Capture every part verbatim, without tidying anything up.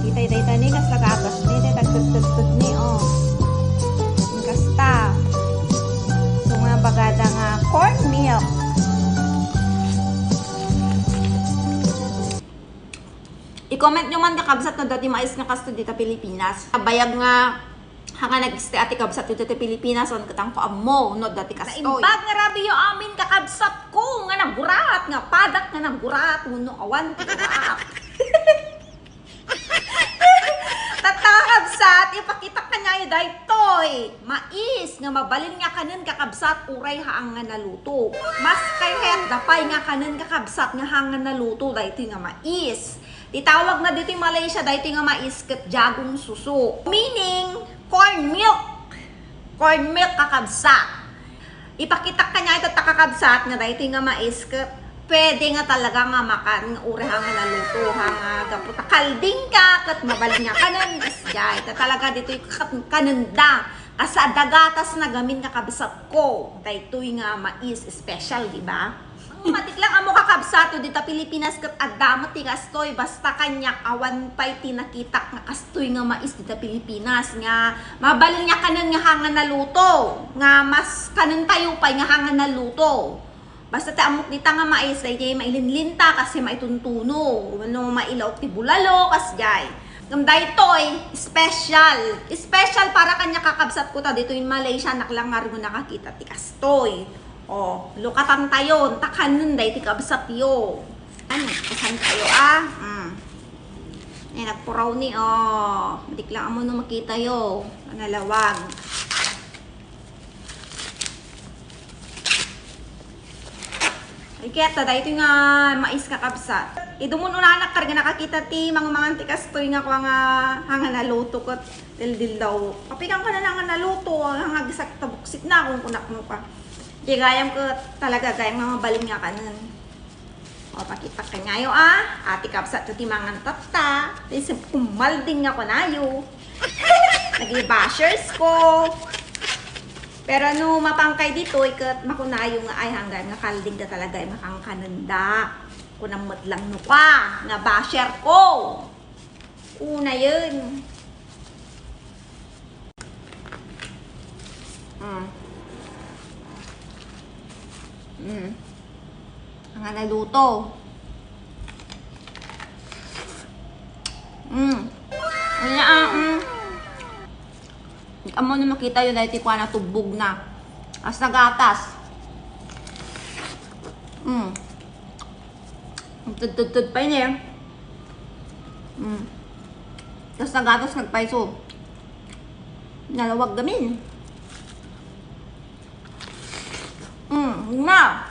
Tay dayta ni, kasla gatas ni, tay tagtututut ni, oh. Kasta. So nga bagada nga corn milk. I-comment nyo man, kakabsat, no dati mais nga kasto dita Pilipinas. Bayag nga, ha nga nag-stay ati kabsat dita Pilipinas, on katang ko ammo, no dati kastoy. Naimbag nga rabiyo amin, kakabsat ko, nga nagurat, nga padak nga nagurat, wenno awan ti urat. Tatta, kakabsat, ipakitak kaniayo daytoy mais nga mabalin nga kanen, kakabsat, uray haan nga naluto. Maski ket apay nga kanen, kakabsat, nga haan nga naluto daytoy nga mais. Ti tawagna ditoy Malaysia daytoy nga mais ket jagung susu. Meaning, corn milk. Corn milk, kakabsat. Ipakitak kaniayo tatta, kakabsat, nga daytoy nga mais ket pwede nga talaga nga makan nga uray haan nga naluto, haan nga gapu ta kalding ka ket mabalin nga kanen, kasjay. Ta talaga ditoy kat-, kanenda. Kasla gatas na gamin, kakabsat ko. Daytoy nga mais special, di ba? Matik lang ammo, kakabsat, dita Pilipinas ket adda met ti kastoy, basta kaniak awan pay ti nakitak nga kastoy nga mais dita Pilipinas nga mabalin nga kanen nga haan nga naluto, nga mas kanen tayo pay nga haan nga naluto. Basta ti ammok dita nga mais, daydiay mailinlinta, kasi maituntuno, wenno mailaok ti bulalo, kasjay. Ngem daytoy, special. Special para kaniak, kakabsat ko, ta ditoy Malaysia, nak lang ngarud nakakita ti kastoy. O, lukatan tayon, ta kanen daytoy kabsatyo. Ano, kasan tayo, ah? Mm. Ay, nagpuraw ni, o. Matik lang ammo no makitayo. Nalawag. Ay, kayat ta, daytoy nga mais, kakabsat. Idumon unanak, karga nakakita ti mangmangan ti kastoy nga kua nga, haan nga naluto ket dildillaw. Apay nga kua nga naluto, haan nga agsak ta buksit na, kun kunak no pa. Di gayam ket talaga, gayam nga mabalin nga kanen. O, pakitak kaniayo, ah. Ati kabsat, ti mangan tatta. Ti sep-, kumalding nga kunayo. Naging bashers ko. Pero no mapangkay ditoy, ket makunayo nga, ay, haan gayam nga kalding da talaga, ay, makankanenda. Kunam met lang no kua, nga basher ko. Una yun. Mm. Mm. Ang naluto. Mm. Wala, ah, mm. Ammo na makita yun, dahil ti kuana, tubbog na. As nagatas. Mm. Tudtudtud pa ini, eh. Mm. Tas nagatas, nagpaiso. Nalawag gamin. Mm, na.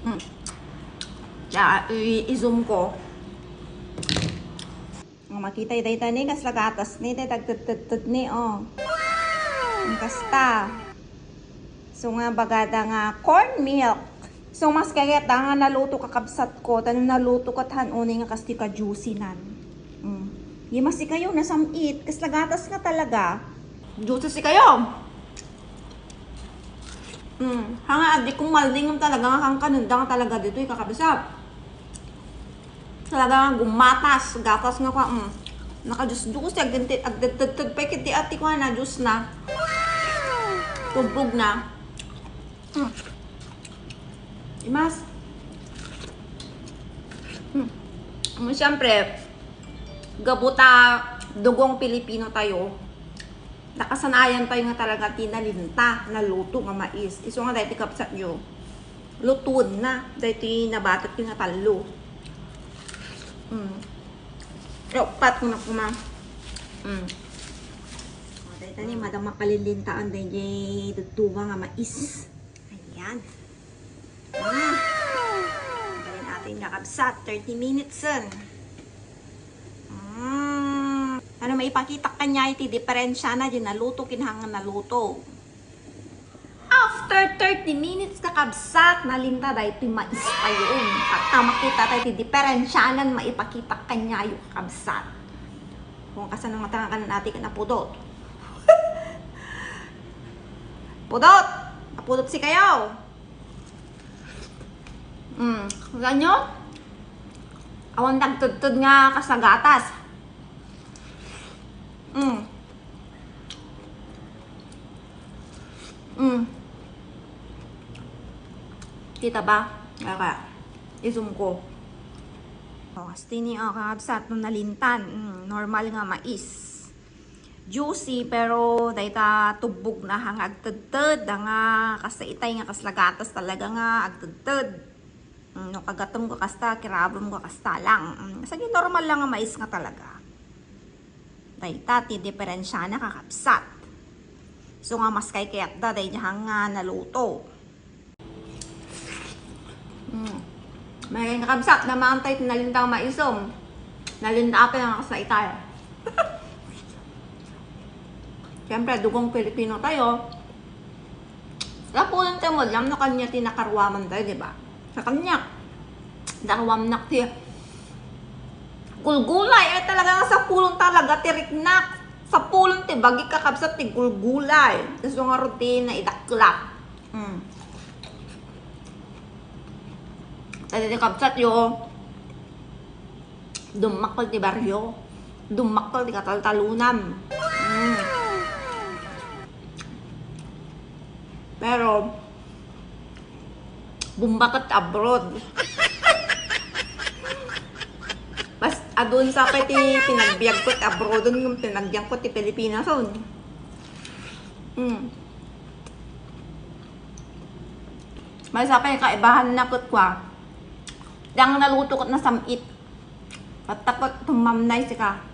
Mm. Kaya, i-, i-zoom ko. Ang makita, itay, itay ni, kasla gatas ni, itay, tagtudtudtud ni, oh. Ang kasta. So nga, bagada nga corn milk. So, mas kayat da nga naluto, kakabsat ko, ta no naluto ket han unay nga kastoy ka juicy nan. Mm. Di mas ikayo, nasam-it. Kasla gatas nga talaga. Juicy si kayo. Mm. Hanga, adi kong maldingam talaga nga kangkanenda nga talaga ditoy, kakabsat. Talaga nga gumatas, gatas nga kua, mm. Naka-juice-juice, agdinti-, agdagdagdag pa ket ti ati kua na, juice na. Tubbog na. Mm. Imas. Mm. Mm, siyempre, gapu ta dugong Pilipino tayo, nakasanayan tayo nga talaga ti nalinta, naluto nga mais. Isu nga daytoy kabsatyo. Lutuenna. Daytoy nabatetyo nga tallo. Mm. Yo, pat ko na kuma. Mm. O, dayta ni, madama palilintaan dayjay dudduwa nga mais. Ayan. Ah. Galing atin kakabsat, thirty minutes en. Mm. Ano, maipakitak kaniayo ti diferensya na di naluto ken haan nga naluto. After thirty minutes, kakabsat, nalinta daytoy mais tayo. At ta makita tayo ti diferensyanan, maipakitak kaniayo, kakabsat. Kung kasano nga tangan ati ka napudot. Pudot! Napudot si kayo. Mm. Ganyo? Awan nagtudtud nga kas nagatas. Mm. Mm. Kita ba? Kaya, isom ko. O, kastini, o, kakabsat, no nalintan. Mm, normal nga mais. Juicy, pero dayta tubbog na nga agtudtud, da nga kasta itay nga kasla gatas talaga nga agtudtud. Mm, no kagatem ko kasta, kirabem ko kasta lang. Mm, kasi normal lang nga mais nga talaga. Dayta ti diferensiana, kakabsat. So nga mas kaykayatda, daydiay nga naluto. Mm. May kakabsat, naman tayo, nalinta nga maisom. Nalinta pa nga kasta itay. Siyempre, dugong Pilipino tayo. Sapulon tayo mo, alam no kanya ti nakaruaman tayo, di ba? Sa kanya, naruamnak ti gulgulay. Ay, talaga nga sapulon talaga ti riknak. Sapulon ti bagi, kakabsat, ti gulgulay. Tapos nga rutina, idakla. Mm. Dayta ti kabsat yo. Dummakkel ti barrio. Dummakkel ti kataltalunan. Mm. Pero, bumbaket abroad. Bas, adun sa pa ti pinagbiag ko ti abroad, ngem pinagbiag ko ti Pilipinas, on. Mm. Maysa pay kaibahanna ket kua. Dang naluto ket nasam-it. Batta ket tumamnay sika.